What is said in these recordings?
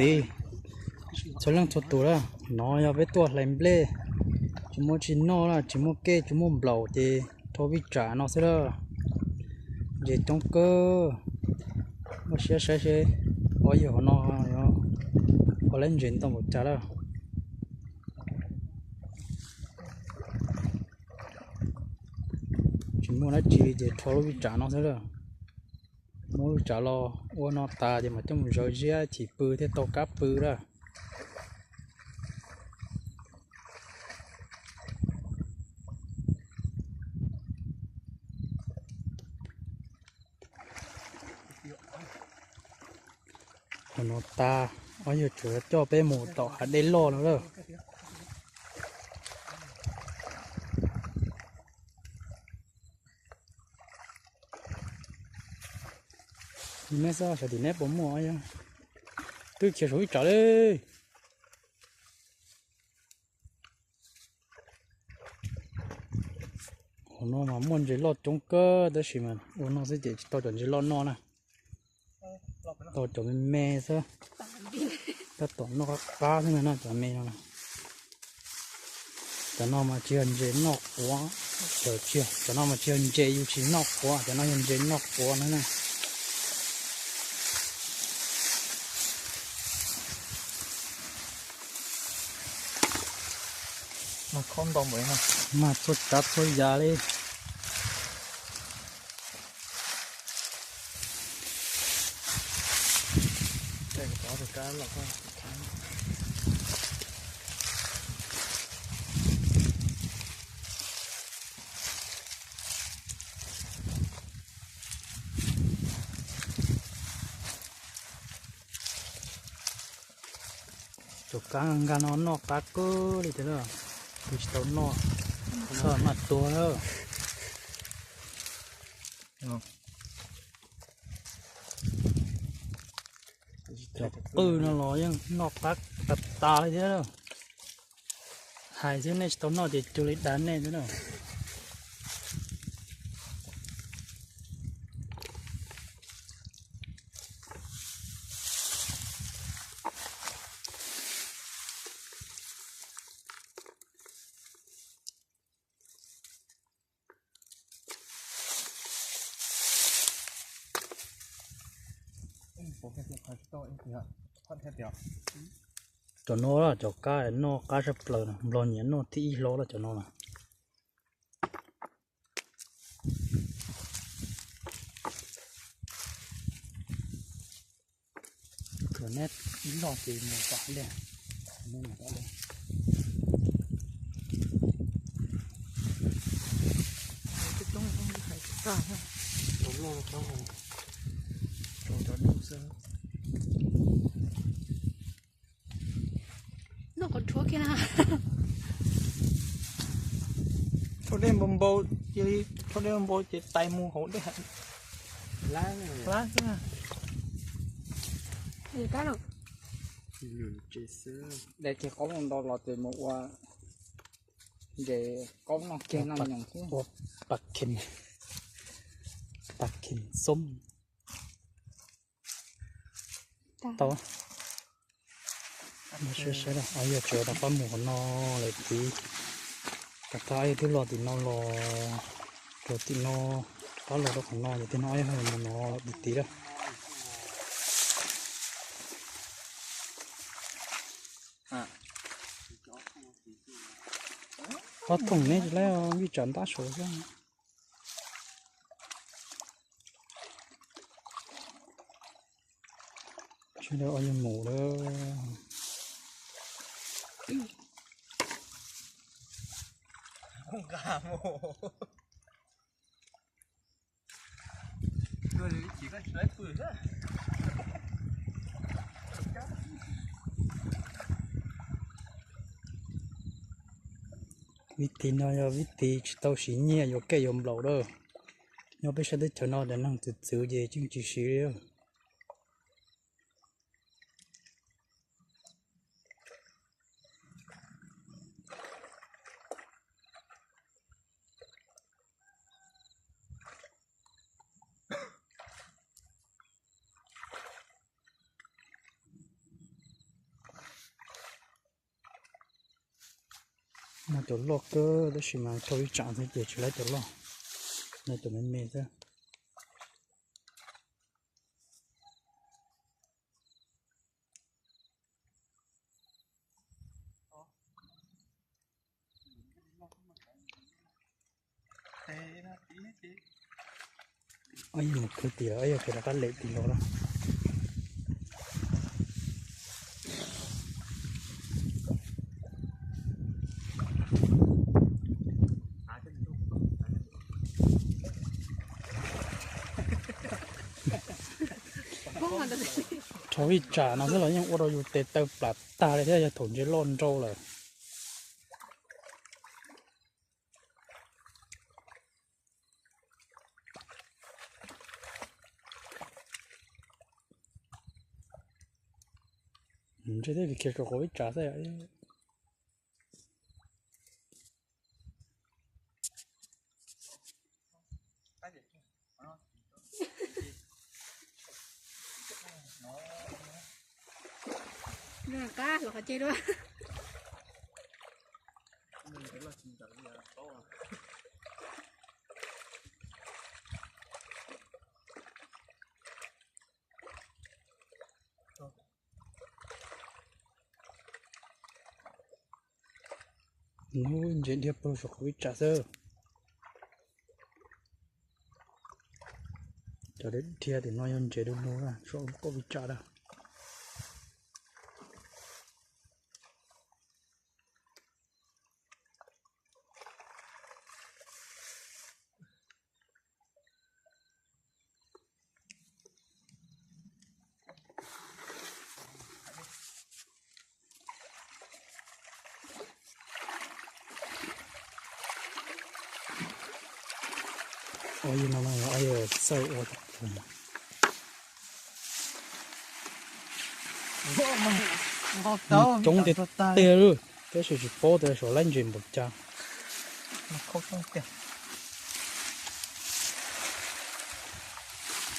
Txiv, txhua leej txhua tus lawm, no yog peb tuaj hlais nplej, tsis muaj tsis noj lawm, tsis muaj kej tsis muaj nplaum ces rho vij tsam no xwb lawm. Ntses coob kawg, muaj siab saib seb ob yawg hauv no ho lab ntses ntau npaum cas lawm. Tsis muaj dab tsi ces rho lub vij tsam no xwb lawm. Muab vij tsam los ua no tas ces mam coj mus zawv ziab chim pw thiaj tau kab pw lawm. Qhov no tas, ob yawg tseem coj peb mus tom hav dej loj no lawm. Neb xav tim neb puas muaj, twb khiav saum ib tsam li. Hauv no mas muaj ntses loj coob kawg tab sis mas ua no xwb ces tsis tau cov ntses loj noj na. Tau cov me me xwb. Tab tom noj qab qab xwb no, cov me no. Cov no mas tsis yog ntses noj quav, cov no mas tsis yog ntses yus tsis noj quav, cov no yog ntses noj quav na. Mas txhua tsav txhua yam li. Cov kab nkag no noj qab kawg li tiag, tsis tau noj, maj tuag lawm. Cov qwj no los yeej noj qab tas tas li thiab. Hais xwb nej tsis tau noj ces cuag li dag nej xwb na. Cov no cov kab noj qab tshaj plaws, Nplog nyiam noj thib ib hlo lawm cov no lawm. Cov neb ib loj ces mus tom li, mus tom li. Rau cov dub xwb. Noj qhov rhuav kiag na. Rho dej npau npau, cia li rho dej npau npau ces tais mus hauv dej. Hlab xwb. Daim kiag qaub ntau los ces mus ua ntses qaub noj kiag noj nyoos xwb. Ua pa khin, pa khin xoob. Tau. Saib saib, yog tseem rov qab mus qhov no lawm tid. Rov qab yog twb los tim no los, rau tim no, rov qab los rau qhov no ces tej no yog mus no lawm tid tid lawm. Ob thooj neb tsis laib, vij tsam ntab saud xwb. Sawv daws ua yus mus lawm. Vib tis no yog vib tis tsis tau siv nyiaj yuav kej yuav nplaum lawm. Nyob peb sab teb chaws no cov neeg txwv txwv ces yeej tsis siv li. Muaj cov loj kawg tab sis mas thaum ib tsam xwb ces tsis laib cov loj, no cov me me xwb. Ob yog mus khwv tim lawm, ob yog khiav rov qab lem tim los lawm. Rau ib tsam no xwb los yeej ua rau yus tes taw plam tag li thiab, yog thaum ntses loj nrau lawm. Ntshe thiaj li khiav saum qaum ib tsam xwb. Qab los qhov ceg dua. Ntses dhia puag saum qaum ib tsam xwb. Cov dhia tim no yog ntses du lug saum qaum ib tsam na. Ua li no mas yog txawj ua coob tiag tiag li, tab sis tsis paub tias saum laib ntses npaum cas.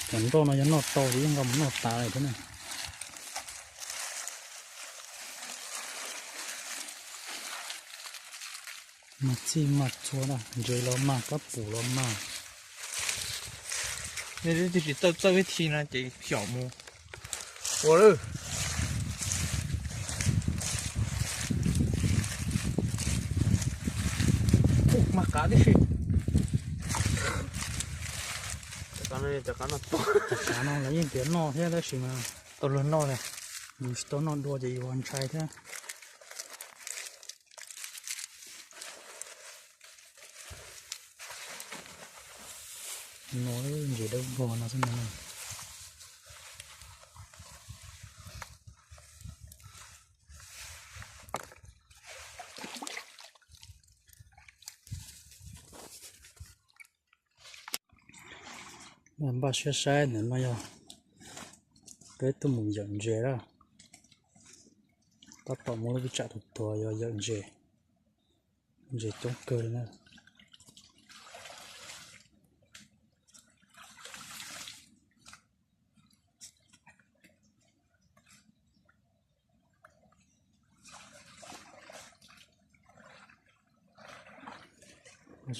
Cov nroj no yog noj tau ces yeej nqa mus noj tas lawm thiab na. Mag txhij mag txhua na, ntses los mag, kab pum los mag. Tsis txawj txawj ib thi no ces xyom mus ua lawm. Mag qav tib si. Qav no lawv yeej tias noj thiab tab sis mas tau luag noj, yus tsis tau noj dua ces yus ntshai thiab. No ntses dawb vog no xwb no. Npaj siab saib ntawm no yog peb tuaj mus yawm ntses lawm. Tab tom muaj lub tsam tuag tuag yog yawm ntses, ntses coob kawg li na.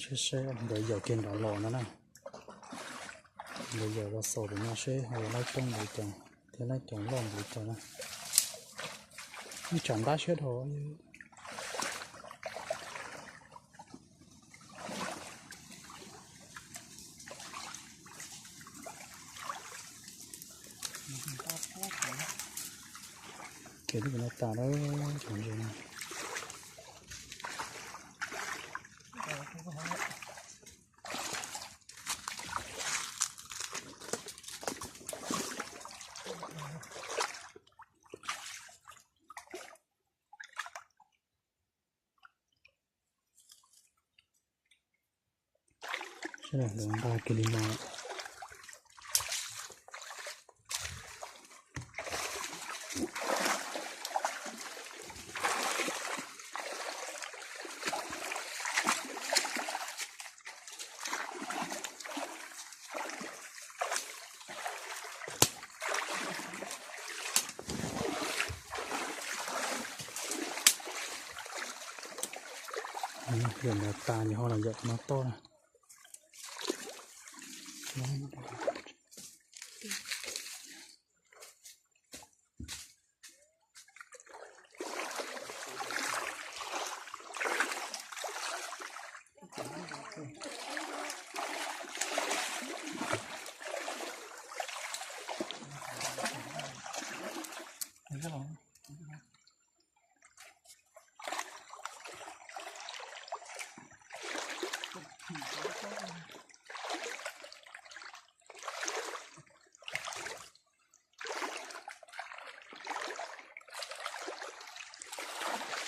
Saib saib nkawd yawm kiag nram los no na. Nkawd yawm los xaus tim no seb ho yog laib coob npaum cas thiab laib cov loj npaum cas na. Ib tsam ntab siab dhau. Kev lub no tas lawm, cov ntses no. Sawv daws nqa kiag li no. Yam ntawd tas nws ho los yam no toj na.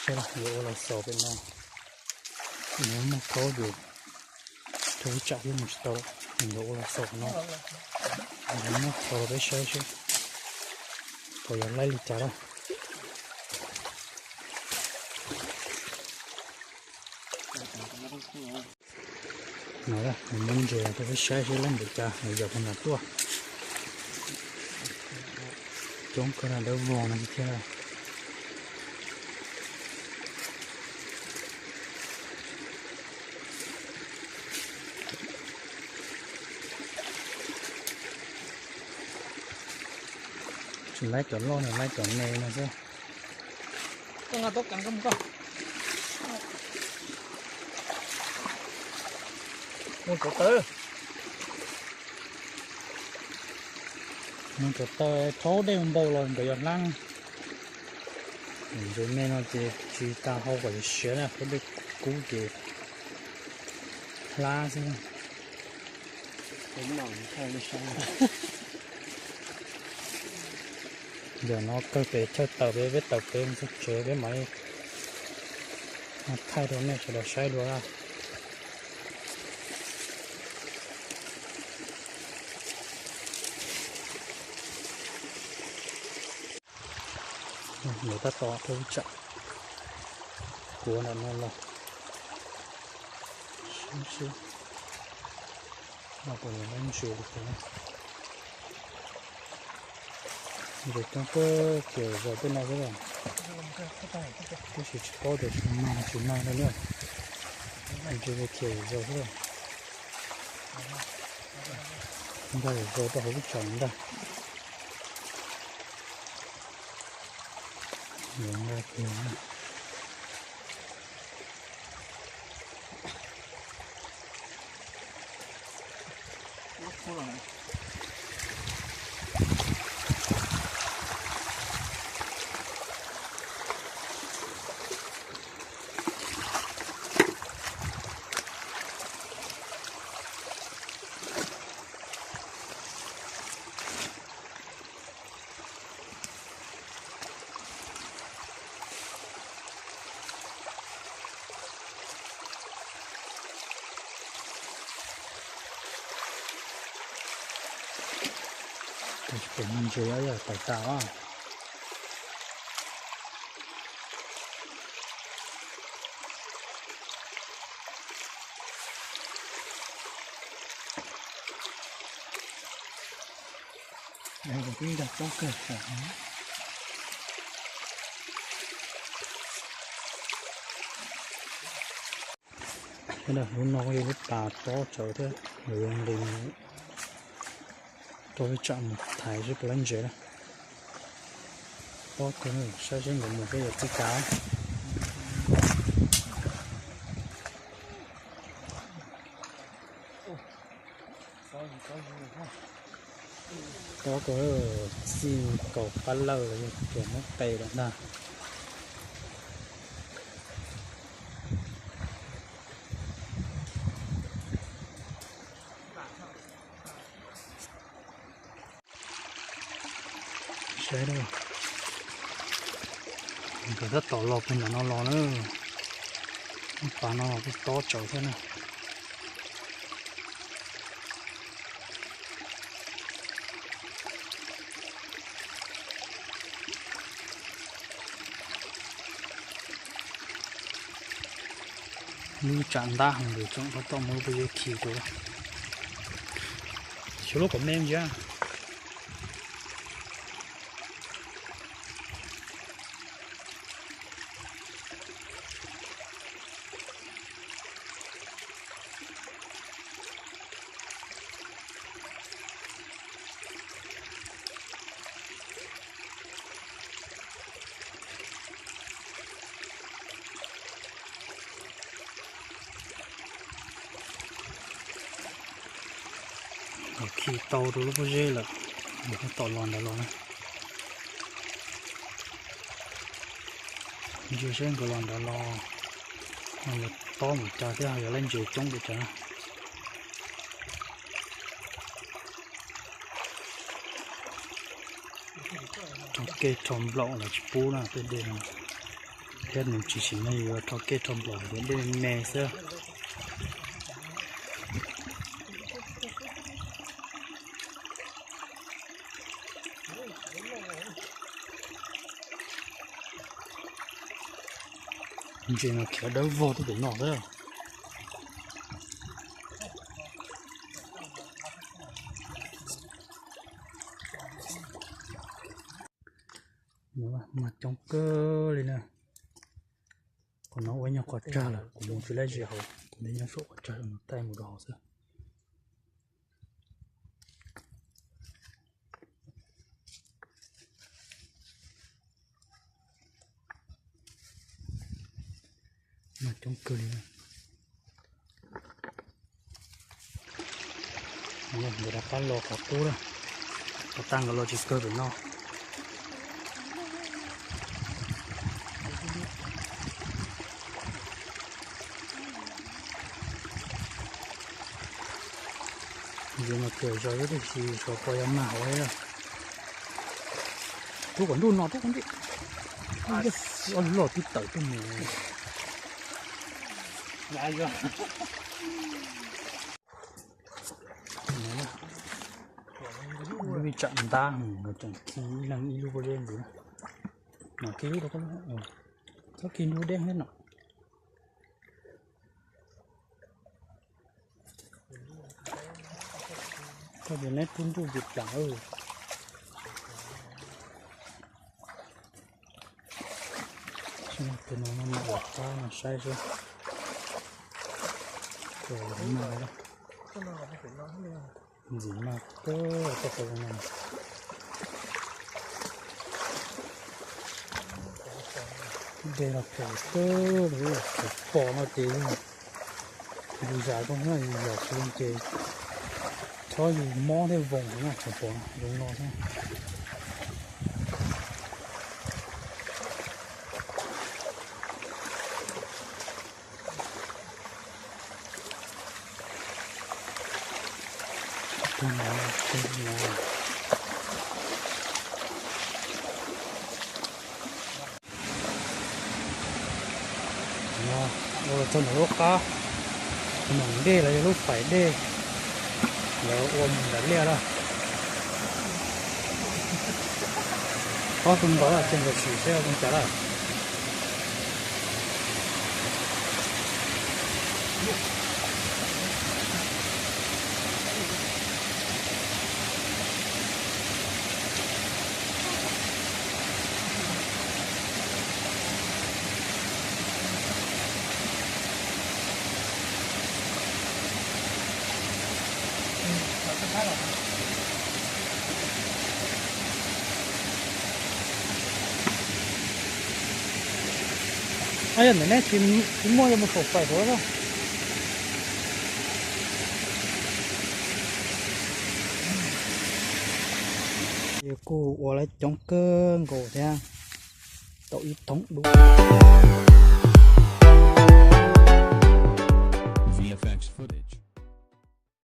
Saib los yuav ua los xaus pem no, nws muaj khaub ces rau ib tsam thiab mus tsis tau lawm, nws yuav ua los xaus no. Nws muaj khaub los peb saib seb puas yog laib li cas lawm. No, nws muab ntses rau peb saib seb laib npaum cas, nws yog puag nram tuaj. Coob kawg na, dawb vog no thiab. Tsis laib cov loj no, laib cov me no xwb. Mus rau taw, mus rau taw rhaub dej npau los nkawd yog hlab. Ntses me no ces tsis tas hau kom siav na, rhaub dej kub ces hlab xwb. Yog no kawg pem chaw taws peb, peb taws peb mus txog tsev peb mam li thaij rau nej sawv daws saib dua na. Nws tab tom rau ib tsam kuav ntawm no los seb seb puas yog lab ntses li cas na. Ntses coob kawg, ces zaum tej no xwb, tab sis tsis paub tias tsis mag tsis mag no na. Ntses li khiav zaum xwb, ntag zaum rau hauv lub tsam ntag. Yuav nqa kiag na. Tus pem ntses yog tawm tas os. Ib ncag coob kawg. Lub no yog lub pas tob tsawv thiab, yuav nqis rau ib tsam mus thaiv seb puas laib ntses na. Tob kawg, saib seb nkawd mus peb yuav txij kav. Tob kawg, txij kaum pab lawj los yog tias muab qe lawm ntag. Saib, nkawd tab tom los puag nram no los na. Pas no los kuj tob tsawv thiab na. Lub tsam ntab heev, tseem tab tom muab lub pob zeb khi rau. Xyov lub kom me ntsia. Khi tau rau lub pob zeb lawm, nws ho tom los ntawd los na. Ntsia seb nkawd los ntawd los, ho yuav tob mus cas thiab, ho yuav laij ntses coob li cas na. Rho kej rho nplaum los tsis pub na tej dej no, thiab nws tsis sim neej yuav rho kej rho nplaum, yuav dej me me xwb. Ntses no khiav dawb vog tuaj pem no xwb. Mag coob kawg li na. Qhov no ua ib nyuag qhov tsag lawm, kuv mus tsis laib zis hauv, kuv nyob saum qhov tsag no taij mus rau hauv xwb. Mag coob kawg li. Nkawd rov qab los qhov qub na, qhov tag nkawd los tsis kawg pem no. Ntses no txias zog ib tug si, xyov puas yog mag hauv. Rub kom ntuj no, rub kom ntuj. Loj twb tawm tuaj mus. Lub vij tsam ntab, nkawd tseem khi ib leeg ib lub pob zeb ntxiv. No khi lub rau koj, txhob khi lub deb thiab no. Koj ces neb rub ntuj ces plam. Tus no no mam ua qab no saib seb. Ntxim mag kawg, koj tau zoo no. Dej no phem kawg li, thaum pom no ces yus zam zoo na, yus zam tsis zoo ces txhob yus mob thiab voos na, thaum pom zoo no thiab. No ua los txog ntawm lub qab, ntawm dej los yog lub faim dej, lawv ua mus nram liaj lawm. Ob tug nkaus lawm, ces nkawd sim seb zoo cas lawm. Yog ntawm neb tsis muaj, yuav mus saum faim saud lawm. Yus kuj ua lawv coob kawg nkaus thiab, tau ib thoob dub.